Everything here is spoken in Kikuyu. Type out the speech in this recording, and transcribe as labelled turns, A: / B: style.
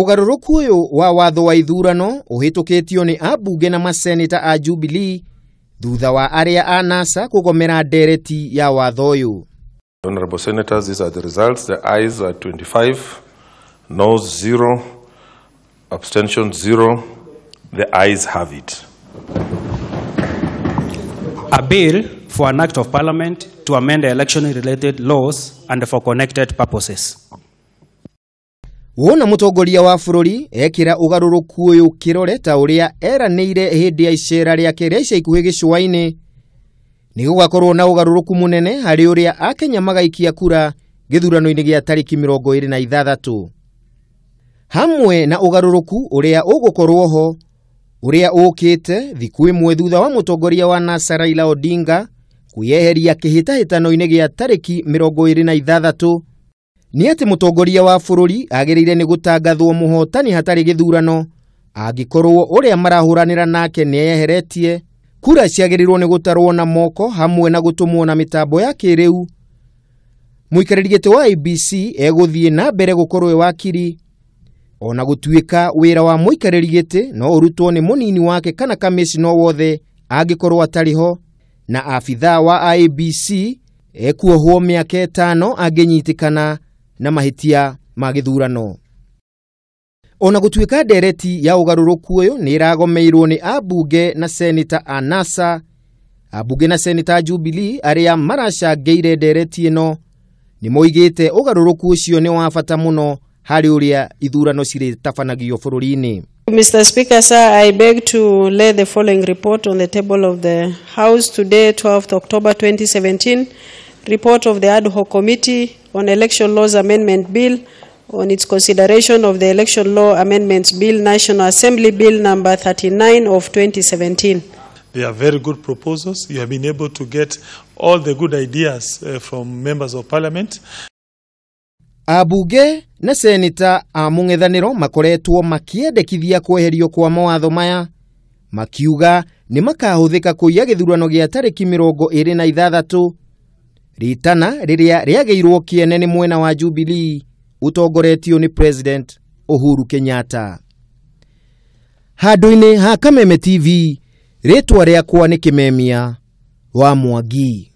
A: Ũgarũrũku ũyũ wa watho wa ithurano ũhĩtũkĩtio nĩ ambunge na maseneta a Jubilee thutha wa arĩa a NASA kũgomera ndereti ya watho ũyũ.
B: Honorable Senators, these are the results. The ayes are 25, noes 0, abstention 0. The ayes have it.
C: A bill for an act of parliament to amend the election-related laws and for connected purposes.
A: Wona mũtongoria wa bũrũri ekĩra ũgarũrũku ũyũ kĩrore ta ũrĩa eranĩire hĩndĩ ya icera rĩake rĩa ica ikuhĩ gĩcũa-inĩ, nĩ gũgakorwo na ũgarũrũku mũnene harĩ ũrĩa Akenya magaikia kura gĩthurano-inĩ gĩa tarĩki 26. Hamwe na ũgarũrũku ũrĩa ũgũkorwo ho ũrĩa ũkĩte thikũ ĩmwe thutha wa mũtongoria wa NASA Raila Odinga kwĩyeheria kĩhĩtahĩtano-inĩ gĩa tarĩki 26, nĩ atĩ mũtongoria wa bũrũri agĩrĩire nĩ gũtangathwo mũhotani hatarĩ gĩthurano angĩkorwo ũrĩa marahũranĩra nake nĩ eyeheretie. Kura ciagĩrĩirwo nĩ gũtarwo na moko hamwe na gũtũmwo na mĩtambo ya kĩrĩu. Mũikarĩri gĩtĩ wa IEBC egũthiĩ na mbere gũkorwo e wakiri, ona gũtuĩka wĩra wa mũikarĩri gĩtĩ no ũrutwo nĩ mũnini wake kana kamĩcino wothe angĩkorwo atarĩ ho, na abithaa wa IEBC ekuohwo mĩaka 5 angĩnyitĩkana na mahĩtia ma gĩthurano. Ona gũtuĩka ndereti ya ũgarũrũku ũyũ nĩ ĩragomeirwo nĩ ambunge na seneta a NASA, ambunge na seneta a Jubilee arĩa maracangĩire ndereti ĩno nĩ moigĩte ũgarũrũku ũcio nĩ wa bata mũno harĩ ũrĩa ithurano cirĩtabanagio bũrũri-inĩ.
D: Mr. Speaker, sir, I beg to lay the following report on the table of the House today, 12th October 2017. Report of the Ad Hoc Committee on Election Laws Amendment Bill on its consideration of the Election Law Amendments Bill, National Assembly Bill number 39 of 2017.
E: They are very good proposals. You have been able to get all the good ideas from members of parliament.
A: Ambunge na seneta a mũng'ethanĩro makoretwo makĩendekithia kweherio kwa mawatho maya, makiuga nĩ makahũthĩka kũiya gĩthurano gĩa tarĩki 26, ritana rĩrĩa rĩagĩirwo kĩene nĩ mwena wa Jubilee ũtongoretio nĩ President Uhuru Kenyatta. Handũ-inĩ ha Kameme TV, rĩtwa rĩakwa nĩ Kĩmemia wa Mwangi.